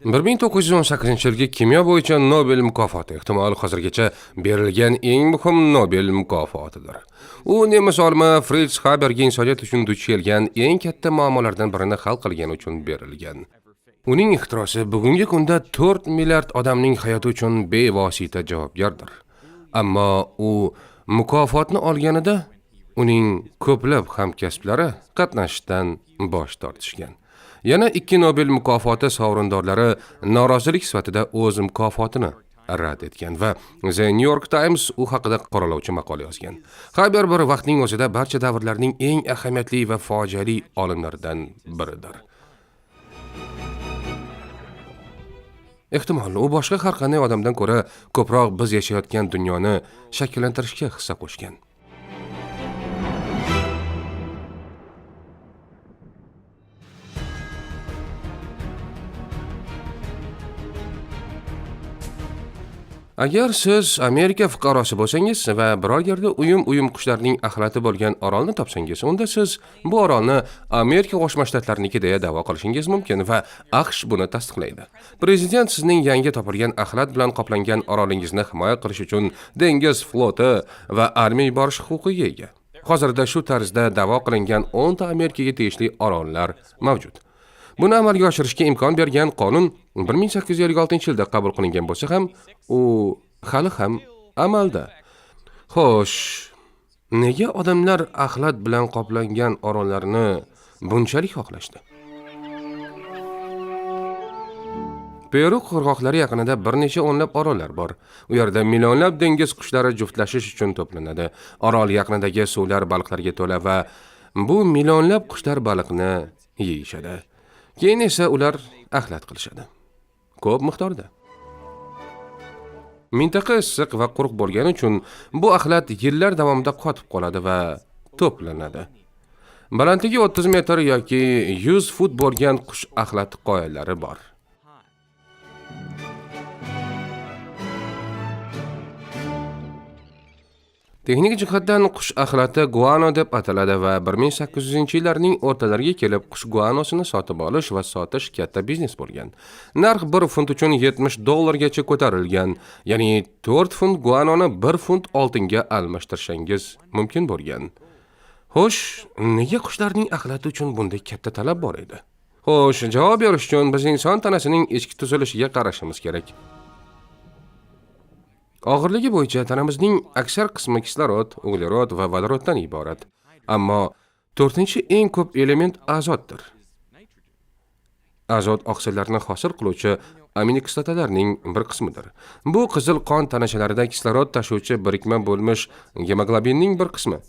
1918-yilgi kimyo bo'yicha Nobel mukofoti ehtimol hozirgacha berilgan eng muhim Nobel mukofotidir. U nemis olimi Fritz Haberga insoniyat uchun duch kelgan eng katta muammolardan birini hal qilgani uchun berilgan. Uning ixtirosi bugungi kunda 4 milliard odamning hayoti uchun bevosita javobgardir. Ammo u mukofotni olganida uning ko'plab hamkasblari qatnashishdan bosh tortishgan. Yana 2 Nobel mukofoti sovrindorlari norozilik sifatida o'z mukofotini rad etgan va The New York Times u haqida qoralovchi maqola yozgan. Haber bir vaqtning o'zida barcha davrlarning eng ahamiyatli va fojiali olimlaridan biridir. Ehtimol u boshqa har qanday odamdan ko'ra ko'proq biz yashayotgan dunyoni shakllantirishga hissa qo'shgan. Agar siz Amerika fuqarosi bo'lsangiz va biror yerda uyum-uyum qushlarning axlati bo'lgan orolni topsangiz, unda siz bu orolni Amerika Qo'shma Shtatlariniki deya da'vo qilishingiz mumkin va AQSh buni tasdiqlaydi. Prezident sizning yangi topilgan axlat bilan qoplangan orolingizni himoya qilish uchun dengiz floti va armiya yuborish huquqiga ega. Hozirda shu tarzda da'vo qilingan 10 ta Amerikaga tegishli orollar mavjud. Buni amalga oshirishga imkon bergan qonun 1856-yilda qabul qilingan bo'lsa ham, u hali ham amalda. Xo'sh, nega odamlar axlat bilan qoplangan orollarni bunchalik xohlashdi? Peru qirg'oqlari yaqinida bir necha o'nlab orollar bor. U yerda millionlab dengiz qushlari juftlashish uchun to'planadi. Orol yaqinidagi suvlar baliqlarga to'la va bu millionlab qushlar baliqni yeyishadi. Keyin esa ular axlat qilishadi. Ko'p miqdorda. Mintaqa issiq va quruq bo'lgani uchun bu axlat yillar davomida qotib qoladi va to'planadi. Balandligi 30 metr yoki 100 fut bo'lgan qush axlati qoyalari bor. Texnik jihatdan qush axlati guano deb ataladi va 1800-yillarning o'rtalariga kelib qush guanosini sotib olish va sotish katta biznes bo'lgan. Narx 1 funt uchun $70 gacha ko'tarilgan, ya'ni 4 funt guanoni 1 funt oltinga almashtirishingiz mumkin bo'lgan. Xo'sh, nega qushlarning axlati uchun bunday katta talab bor edi? Xo'sh, javob berish uchun biz inson tanasining ichki tuzilishiga qarashimiz kerak. Og'irligi bo'yicha tanamizning aksar qismi kislorod, uglerod va vodoroddan iborat. Ammo 4-chi eng ko'p element azotdir. Azot oqsillarni hosil qiluvchi aminokislotalarning bir qismidir. Bu qizil qon tanachalarida kislorod tashuvchi birikma bo'lmish gemoglobinning bir qismi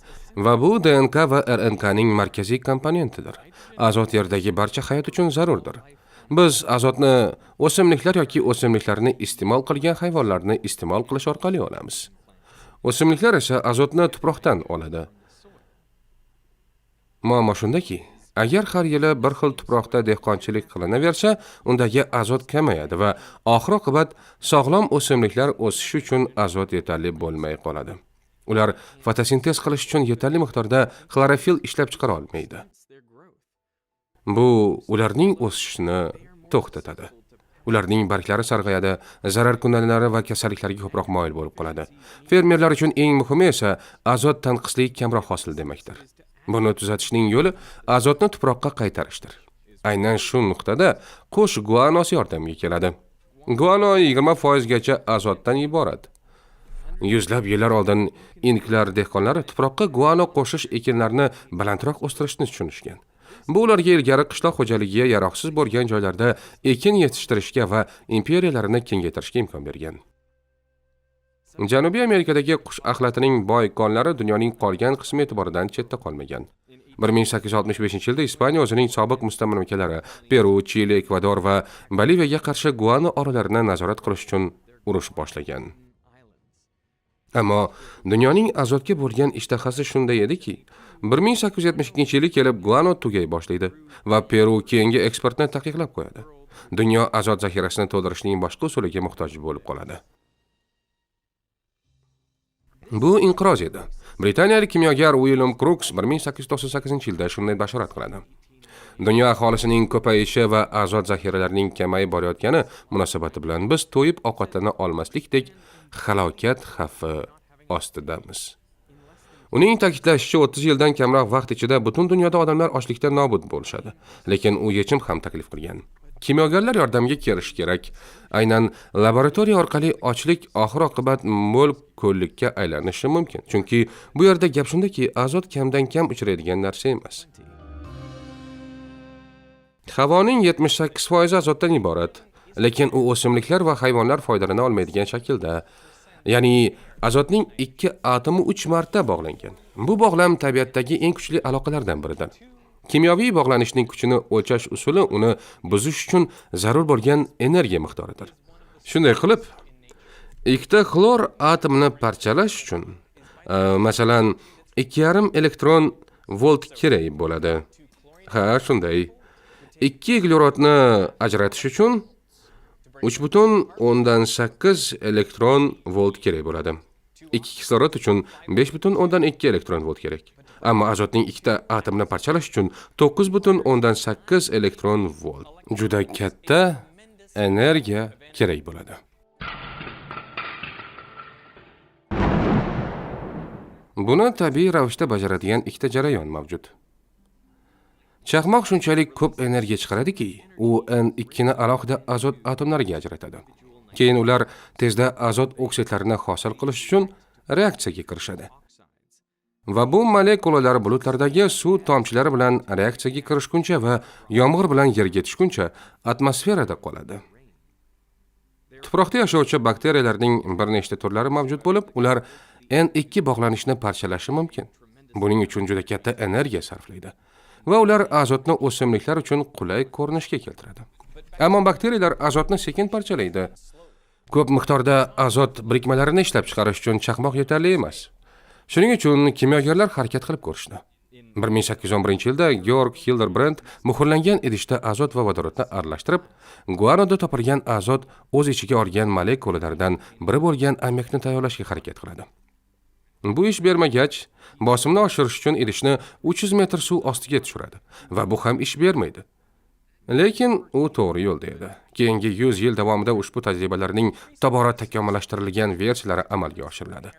va bu DNK va RNKning markaziy komponentidir. Azot yerdagi barcha hayot uchun zarurdir. Biz azotni o'simliklar yoki o'simliklarni iste'mol qilgan hayvonlarni iste'mol qilish orqali olamiz. O'simliklar esa azotni tuproqdan oladi. Muammo shundaki, agar har yili bir xil tuproqda dehqonchilik qilinaversa, undagi azot kamayadi va oxir-oqibat sog'lom o'simliklar o'sishi uchun azot yetarli bo'lmay qoladi. Ular fotosintez qilish uchun yetarli miqdorda xlorofil ishlab chiqara olmaydi. Bu ularning o'sishini to'xtatadi. Ularning barglari sarg'ayadi, zararkunandalar va kasalliklarga ko'proq moyil bo'lib qoladi. Fermerlar uchun eng muhimi esa azot tanqisligi kamroq hosil demakdir. Buni tuzatishning yo'li azotni tuproqqa qaytarishdir. Aynan shu nuqtada qush guanosi yordamga keladi. Guano 20% gacha azotdan iborat. Yuzlab yillar oldin inklar dehqonlari tuproqqa guano qo'shish ekinlarni balandroq o'stirishni tushunishgan. Bu ularga ilgari qishloq xo'jaligiga yaroqsiz bo'lgan joylarda ekin yetishtirishga va imperiyalarini kengaytirishga imkon bergan. Janubiy Amerikadagi qush axlatining boy konlari dunyoning qolgan qismi e'tiboridan chetda qolmagan. 1865-yilda Ispaniya o'zining sobiq mustamlakalari Peru, Chili, Ekvador va Boliviyaga qarshi guano orollarini nazorat qilish uchun urush boshlagan. Ammo dunyoning azotga bo'lgan ishtahasi shunday ediki, 1872-yili kelib guano tugay boshlaydi va Peru keyingi eksportni taqiqlab qo'yadi. Dunyo azot zaxirasini to'ldirishning boshqa usuliga muhtoj bo'lib qoladi. Bu inqiroz edi. Britaniyalik kimyogar Uilyam Kruks 1898-yilda shunday bashorat qiladi. Dunyo aholisining ko'payishi va azot zaxiralarining kamayib borayotgani munosabati bilan biz to'yib ovqatlana olmaslikdek halokat xavfi ostidamiz. Uning ta'kidlashicha, 30 yildan kamroq vaqt ichida butun dunyoda odamlar ochlikdan nobud bo'lishadi. Lekin u yechim ham taklif qilgan. Kimyogarlar yordamiga kelish kerak. Aynan laboratoriya orqali ochlik oxir-oqibat mo'l ko'llikka aylanishi mumkin. Chunki bu yerda gap shundaki, azot kamdan kam uchraydigan narsa emas. Havoning 78% azotdan iborat, lekin u o'simliklar va hayvonlar foydalana olmaydigan shaklda. Ya'ni azotning 2 atomi 3 marta bog'langan. Bu bog'lam tabiatdagi eng kuchli aloqalardan biridir. Kimyoviy bog'lanishning kuchini o'lchash usuli uni buzish uchun zarur bo'lgan energiya miqdoridir. Shunday qilib, ikkita xlor atomini parchalash uchun, masalan, 2,5 elektron volt kerak bo'ladi. Ha, shunday. 2 uglerodni ajratish uchun 3,8 elektron volt kerak bo'ladi. 2 kislorod uchun 5,2 elektron volt kerak. Ammo azotning ikkita atomini parchalash uchun 9,8 elektron volt. Juda katta energiya kerak bo'ladi. Buni tabiiy ravishda bajaradigan ikkita jarayon mavjud. Chaqmoq shunchalik ko'p energiya chiqaradiki, u N2 ni alohida azot atomlariga ajratadi. Keyin ular tezda azot oksidlarini hosil qilish uchun reaksiyaga kirishadi. Va bu molekulalar bulutlardagi suv tomchilari bilan reaksiyaga kirishguncha va yomg'ir bilan yerga tushguncha atmosferada qoladi. Tuproqda yashovchi bakteriyalarning bir nechta turlari mavjud bo'lib, ular N2 bog'lanishni parchalashi mumkin. Buning uchun juda katta energiya sarflaydi. Va ular azotni o'simliklar uchun qulay ko'rinishga keltiradi. Ammo bakteriyalar azotni sekin parchalaydi. Ko'p miqdorda azot birikmalarini ishlab chiqarish uchun chaqmoq yetarli emas. Shuning uchun kimyogarlar harakat qilib ko'rishdi. 1811-yilda Georg Hildebrand muhrlangan idishda azot va vodorodni aralashtirib, guanoda topilgan azot o'z ichiga olgan molekulalardan biri bo'lgan ammiakni tayyorlashga harakat qiladi. Bu ish bermagach, bosimni oshirish uchun idishni 300 metr suv ostiga tushiradi va bu ham ish bermaydi. Lekin u to'g'ri yo'lda edi. Keyingi 100 yil davomida ushbu tajribalarning tobora takomillashtirilgan versiyalari amalga oshiriladi.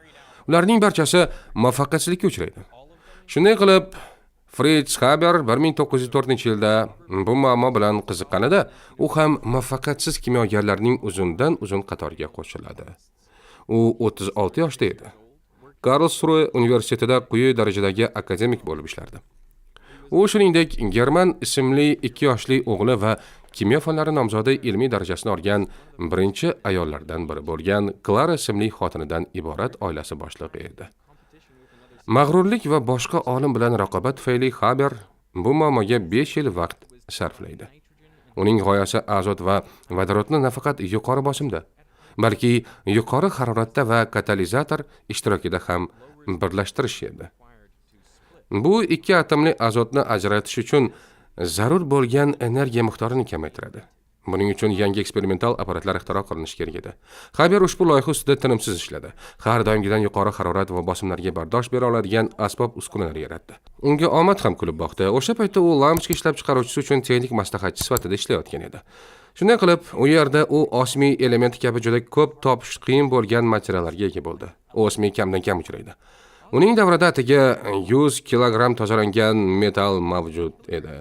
Ularning barchasi muvaffaqiyatsizlikka uchraydi. Shunday qilib, Fritz Haber 1904-yilda bu muammo bilan qiziqqanida, u ham muvaffaqiyatsiz kimyogarlarning uzundan-uzun qatoriga qo'shiladi. U 36 yoshda edi. Karlsruhe universitetida quyi darajadagi akademik bo'lib ishlardi. U shuningdek German ismli 2 yoshli o'g'li va kimyo fanlari nomzodi ilmiy darajasini olgan birinchi ayollardan biri bo'lgan Klara ismli xotinidan iborat oilasi boshlig'i edi. Mag'rurlik va boshqa olim bilan raqobat tufayli Haber bu muammoga 5 yil vaqt sarflaydi. Uning g'oyasi azot va vodorodni nafaqat yuqori bosimda, balki yuqori haroratda va katalizator ishtirokida ham birlashtirish edi. Bu ikki atomli azotni ajratish uchun zarur bo'lgan energiya miqdorini kamaytiradi. Buning uchun yangi eksperimental apparatlar ixtiro qilinishi kerak edi. Haber ushbu loyiha ustida tinimsiz ishladi. Har doimgidan yuqori harorat va bosimlarga bardosh bera oladigan asbob-uskunalar yaratdi. Unga omad ham kulib boqdi. O'sha paytda u lampochka ishlab chiqaruvchisi uchun texnik maslahatchi sifatida ishlayotgan edi. Shunday qilib, u yerda u osmiy elementi kabi juda ko'p topish qiyin bo'lgan materiallarga ega bo'ldi. Osmiy kamdan kam uchraydi. Uning davrida atigi 100 kilogramm tozalangan metall mavjud edi.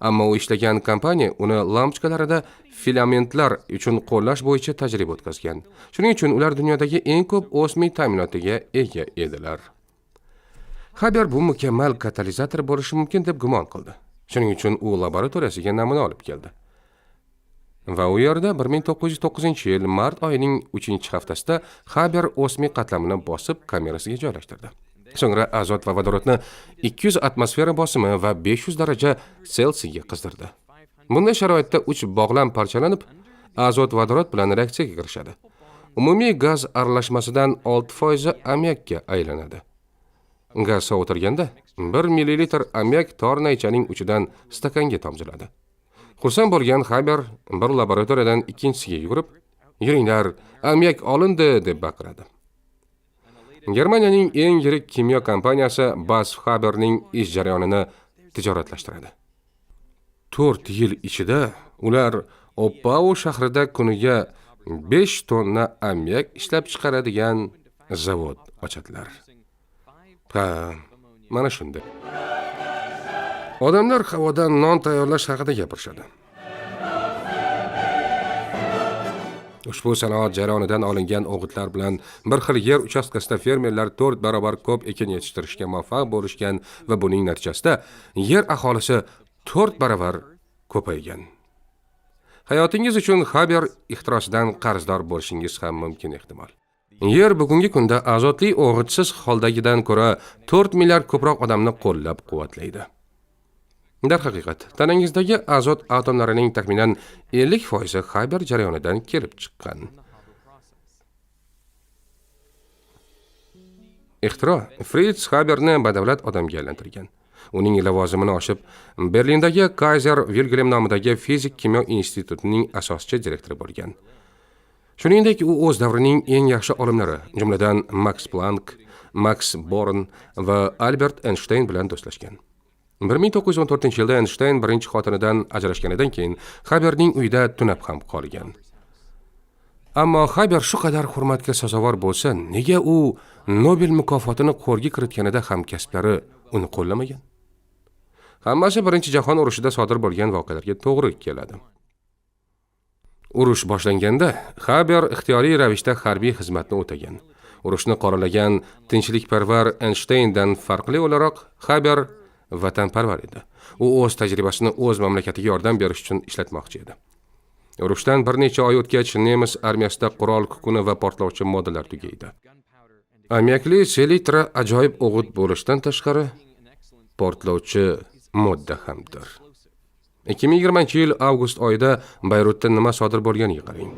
Ammo u ishlagan kompaniya uni lampochkalarida filamentlar uchun qo'llash bo'yicha tajriba o'tkazgan. Shuning uchun ular dunyodagi eng ko'p osmiy ta'minotiga ega edilar. Haber bu mukammal katalizator bo'lishi mumkin deb gumon qildi. Shuning uchun u laboratoriyasiga namuna olib keldi. Va u yerda 1909-yil mart oyining 3-haftasida Haber osmiy qatlamini bosib kamerasiga joylashtirdi. So'ngra azot va vodorodni 200 atmosfera bosimi va 500 daraja Selsiga qizdirdi. Bunday sharoitda 3 bog'lam parchalanib, azot vodorod bilan reaksiyaga kirishadi. Umumiy gaz aralashmasidan 6% ammiakka aylanadi. Gaz sovitilganda 1 millilitr ammiak tor naychaning uchidan stakanga tomziladi. Xursand bo'lgan Haber bir laboratoriyadan ikkinchisiga yugurib, "Yuringlar, ammiak olindi" deb baqiradi. Germaniyaning eng yirik kimyo kompaniyasi BASF Haberning ish jarayonini tijoratlashtiradi. 4 yil ichida ular Oppau shahrida kuniga 5 tonna ammiak ishlab chiqaradigan zavod ochadilar. Ha, mana shunday. Odamlar havodan non tayyorlash haqida gapirishadi. Ushbu sanoat jarayonidan olingan o'g'itlar bilan bir xil yer uchastkasida fermerlar 4 barobar ko'p ekin yetishtirishga muvaffaq bo'lishgan va buning natijasida yer aholisi 4 barobar ko'paygan. Hayotingiz uchun Haber ixtirosidan qarzdor bo'lishingiz ham mumkin ehtimol. Yer bugungi kunda azotli o'g'itsiz holdagidan ko'ra 4 milliard ko'proq odamni qo'llab-quvvatlaydi. Darhaqiqat, tanangizdagi azot atomlarining taxminan 50% Haber jarayonidan kelib chiqqan. Ixtiro Fritz Haberni badavlat odamga aylantirgan. Uning lavozimini oshib, Berlindagi Kaiser Wilhelm nomidagi fizik-kimyo institutining asoschi direktori bo'lgan. Shuningdek, u o'z davrining eng yaxshi olimlari, jumladan Max Planck, Max Born va Albert Eynshteyn bilan do'stlashgan. 1914-yilda Eynshteyn birinchi xotinidan ajrashganidan keyin Haberning uyida tunab ham qolgan. Ammo Haber shu qadar hurmatga sazovor bo'lsa, nega u Nobel mukofotini qo'lga kiritganida hamkasblari uni qo'llamagan? Hammasi Birinchi jahon urushida sodir bo'lgan voqealarga to'g'ri keladi. Urush boshlanganda Haber ixtiyoriy ravishda harbiy xizmatni o'tagan. Urushni qoralagan tinchlikparvar Eynshteyndan farqli o'laroq Haber vatanparvar edi. U o'z tajribasini o'z mamlakatiga yordam berish uchun ishlatmoqchi edi. Urushdan bir necha oy o'tgach, nemis armiyasida qurol kukuni va portlovchi moddalar tugaydi. Ammiakli selitra ajoyib o'g'it bo'lishdan tashqari portlovchi modda hamdir. 2020-yil avgust oyida Bayrutda nima sodir bo'lganiga qarang.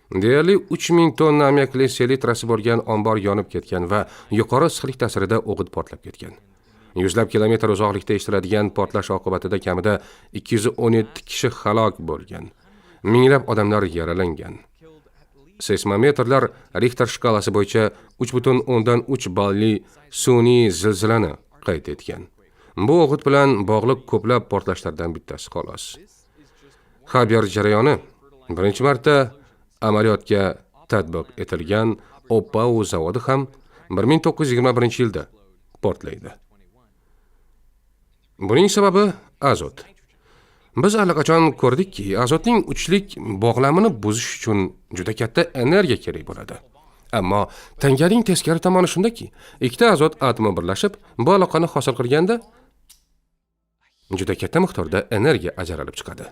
Deyarli 3000 tonna ammiakli selitrasi bo'lgan ombor yonib ketgan va yuqori issiqlik ta'sirida o'g'it portlab ketgan. Yuzlab kilometr uzoqlikda eshitiladigan portlash oqibatida kamida 217 kishi halok bo'lgan. Minglab odamlar yaralangan. Seismometrlar Richter shkalasi bo'yicha 3.3 balli sun'iy zilzilani qayd etgan. Bu o'g'it bilan bog'liq ko'plab portlashlardan bittasi xolos. Haber jarayoni birinchi marta amaliyotga tatbiq etilgan Oppau zavodi ham 1921-yilda portlaydi. Buning sababi azot. Biz allaqachon ko'rdikki, azotning uchlik bog'lamini buzish uchun juda katta energiya kerak bo'ladi. Ammo tanganing teskari tomoni shundaki, ikkita azot atomi birlashib, bu aloqani hosil qilganda juda katta miqdorda energiya ajralib chiqadi.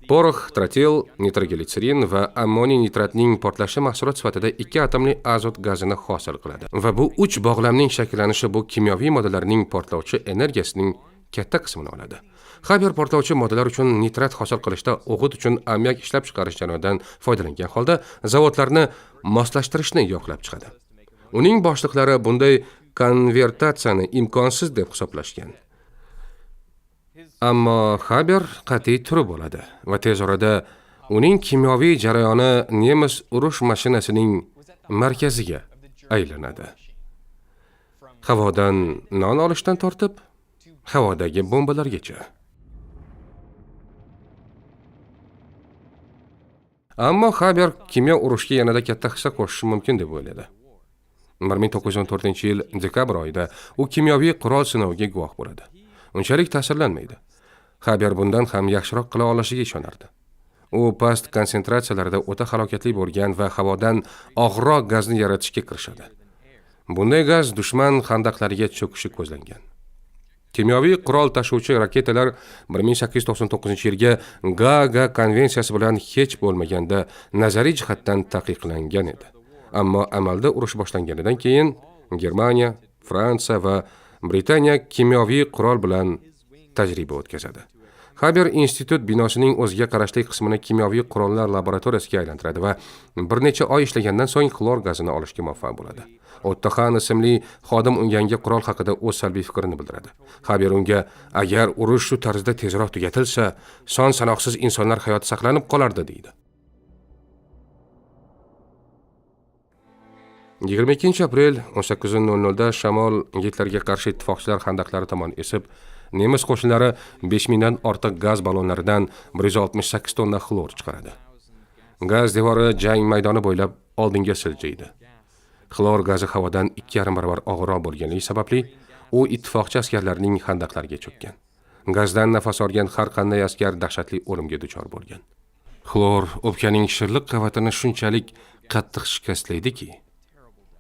Porox, trotil, nitroglitserin va ammoniy nitratning portlashi mahsulot sifatida ikki atomli azot gazini hosil qiladi va bu uch bog'lamning shakllanishi bu kimyoviy moddalarning portlovchi energiyasining katta qismini oladi. Haber portlovchi moddalar uchun nitrat hosil qilishda o'g'it uchun ammiak ishlab chiqarish jarayonidan foydalangan holda zavodlarni moslashtirishni yoqlab chiqadi. Uning boshliqlari bunday konvertatsiyani imkonsiz deb hisoblashgan. Ammo Haber qat'iy turib oladi va tez orada uning kimyoviy jarayoni nemis urush mashinasining markaziga aylanadi. Havodan non olishdan tortib havodagi bombalargacha. Ammo Haber kimyo urushga yanada katta hissa qo'shishi mumkin deb o'yladi. 1914-yil dekabr oyida u kimyoviy qurol sinoviga guvoh bo'ladi. Unchalik ta'sirlanmaydi. Haber bundan ham yaxshiroq qila olishiga ishonardi. U past konsentratsiyalarda o'ta halokatli bo'lgan va havodan og'irroq gazni yaratishga kirishadi. Bunday gaz dushman xandaqlariga cho'kishi ko'zlangan. Kimyoviy qurol tashuvchi raketalar 1899-yilgi Gaaga konvensiyasi bilan hech bo'lmaganda nazariy jihatdan taqiqlangan edi. Ammo amalda urush boshlanganidan keyin Germaniya, Fransiya va Britaniya kimyoviy qurol bilan tajriba o'tkazadi. Haber institut binosining o'ziga qarashli qismini kimyoviy qurollar laboratoriyasiga aylantiradi va bir necha oy ishlagandan so'ng xlor gazini olishga muvaffaq bo'ladi. Otto Hahn ismli xodim unga yangi qurol haqida o'z salbiy fikrini bildiradi. Haber unga agar urush shu tarzda tezroq tugatilsa, son sanoqsiz insonlar hayoti saqlanib qolardi deydi. 22 aprel 18:00 da shamol Gitlerga qarshi ittifoqchilar xandaqlari tomon esib, nemis qo'shinlari 5000 dan ortiq gaz ballonlaridan 168 tonna xlor chiqaradi. Gaz devori jang maydoni bo'ylab oldinga siljiydi. Xlor gazi havodan 2,5 barobar og'irroq bo'lganligi sababli u ittifoqchi askarlarning xandaqlariga cho'kkan. Gazdan nafas olgan har qanday askar dahshatli o'limga duchor bo'lgan. Xlor o'pkaning shirliq qavatini shunchalik qattiq shikastlaydiki,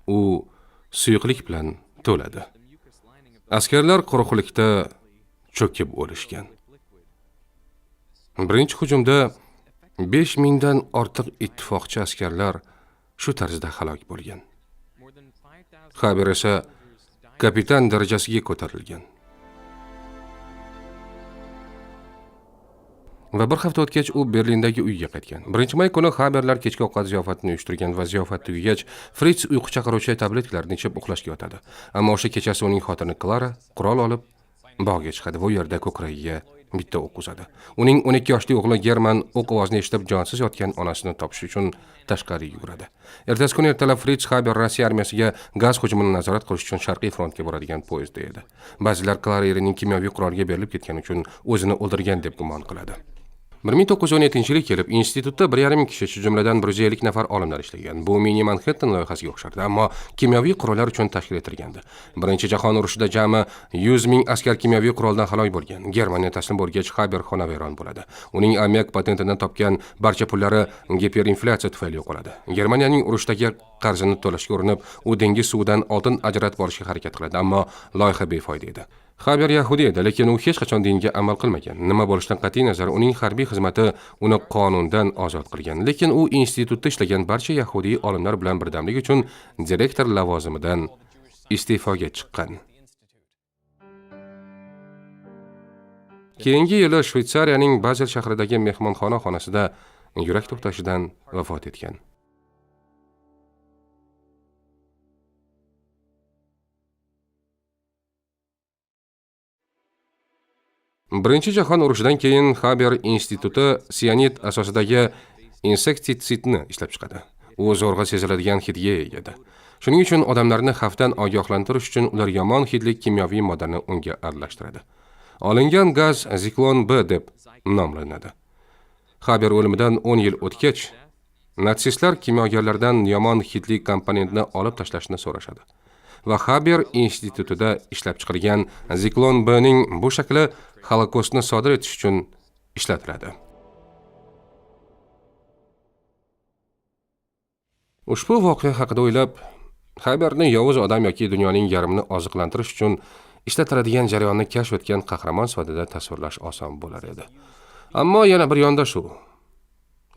u suyuqlik bilan to'ladi. Askarlar quruqlikda cho'kib o'lishgan. Birinchi hujumda 5000 dan ortiq ittifoqchi askarlar shu tarzda halok bo'lgan. Haber esa kapitan darajasiga ko'tarilgan. Va bir hafta o'tgach u Berlindagi uyiga qaytgan. 1 may kuni Haberlar kechki ovqat ziyofatini uyushtirgan va ziyofat tugagach, Fritz uyqu chaqiruvchi tabletkalarni ichib uxlashga yotadi. Ammo o'sha kechasi uning xotini Klara qurol olib bog'ga chiqadi va u yerda ko'kragiga bitta o'q uzadi. Uning 12 yoshli o'g'li German o'q ovozini eshitib jonsiz yotgan onasini topish uchun tashqariga yuguradi. Ertasi kuni ertalab Fritz Haber Rossiya armiyasiga gaz hujumini nazorat qilish uchun Sharqiy frontga boradigan poyezdda edi. Ba'zilar Klara erining kimyoviy qurolga berilib ketgani uchun o'zini o'ldirgan deb gumon qiladi. 1917-yilga kelib institutda 1,5 kishi, shu jumladan 150 nafar olimlar ishlagan. Bu mini Manhattan loyihasiga o'xshardi, ammo kimyoviy qurollar uchun tashkil etilgandi. Birinchi jahon urushida jami 100 ming askar kimyoviy quroldan halok bo'lgan. Germaniya taslim bo'lgach, Haber xonavayron bo'ladi. Uning ammiak patentini topgan barcha pullari giperinflyatsiya tufayli yo'qoladi. Germaniyaning urushdagi qarzini to'lashga urinib, u dengiz suvidan oltin ajratib olishga harakat qiladi, ammo loyiha befoyda edi. Haber yahudiy edi, lekin u hech qachon dinga amal qilmagan. Nima bo'lishidan qat'iy nazar, uning harbiy xizmati uni qonundan ozod qilgan. Lekin u institutda ishlagan barcha yahudiy olimlar bilan birdamlik uchun direktor lavozimidan iste'foga chiqqan. Keyingi yili Shvetsariyaning Bazel shahridagi mehmonxona xonasida yurak to'xtashidan vafot etgan. Birinchi jahon urushidan keyin Haber instituti sianid asosidagi insektitsidni ishlab chiqadi. U zo'rg'a seziladigan hidga ega edi. Shuning uchun odamlarni xavfdan ogohlantirish uchun ular yomon hidli kimyoviy moddani unga aralashtiradi. Olingan gaz Ziklon B deb nomlanadi. Haber o'limidan 10 yil o'tgach, natsistlar kimyogarlardan yomon hidli komponentni olib tashlashni so'rashadi. Va Haber institutida ishlab chiqilgan Ziklon B ning bu shakli Holokostni sodir etish uchun ishlatiladi. Ushbu voqea haqida o'ylab, Haberni yovuz odam yoki dunyoning yarmini oziqlantirish uchun ishlatiladigan jarayonni kashf etgan qahramon sifatida tasvirlash oson bo'lar edi. Ammo yana bir yondashuv,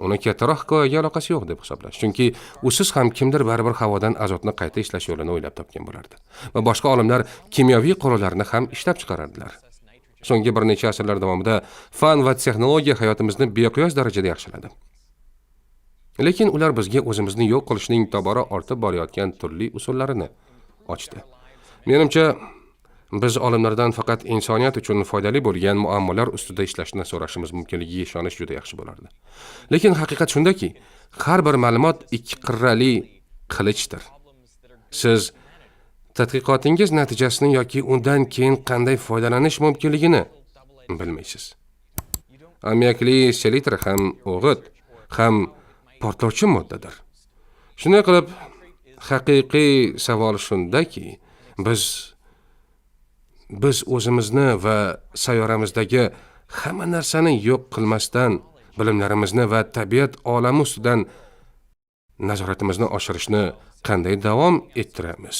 uni kattaroq hikoyaga aloqasi yo'q deb hisoblash. Chunki usiz ham kimdir baribir havodan azotni qayta ishlash yo'lini o'ylab topgan bo'lardi. Va boshqa olimlar kimyoviy qurollarni ham ishlab chiqarardilar. So'nggi bir necha asrlar davomida fan va texnologiya hayotimizni beqiyos darajada yaxshiladi. Lekin ular bizga o'zimizni yo'q qilishning tobora ortib borayotgan turli usullarini ochdi. Menimcha, biz olimlardan faqat insoniyat uchun foydali bo'lgan muammolar ustida ishlashni so'rashimiz mumkinligiga ishonish juda yaxshi bo'lardi. Lekin haqiqat shundaki, har bir ma'lumot ikki qirrali qilichdir. Siz tadqiqotingiz natijasini yoki undan keyin qanday foydalanish mumkinligini bilmaysiz. Ammiakli selitra ham o'g'it, ham portlovchi moddadir. Shunday qilib, haqiqiy savol shundaki, biz o'zimizni va sayyoramizdagi hamma narsani yo'q qilmasdan bilimlarimizni va tabiat olami ustidan nazoratimizni oshirishni qanday davom ettiramiz?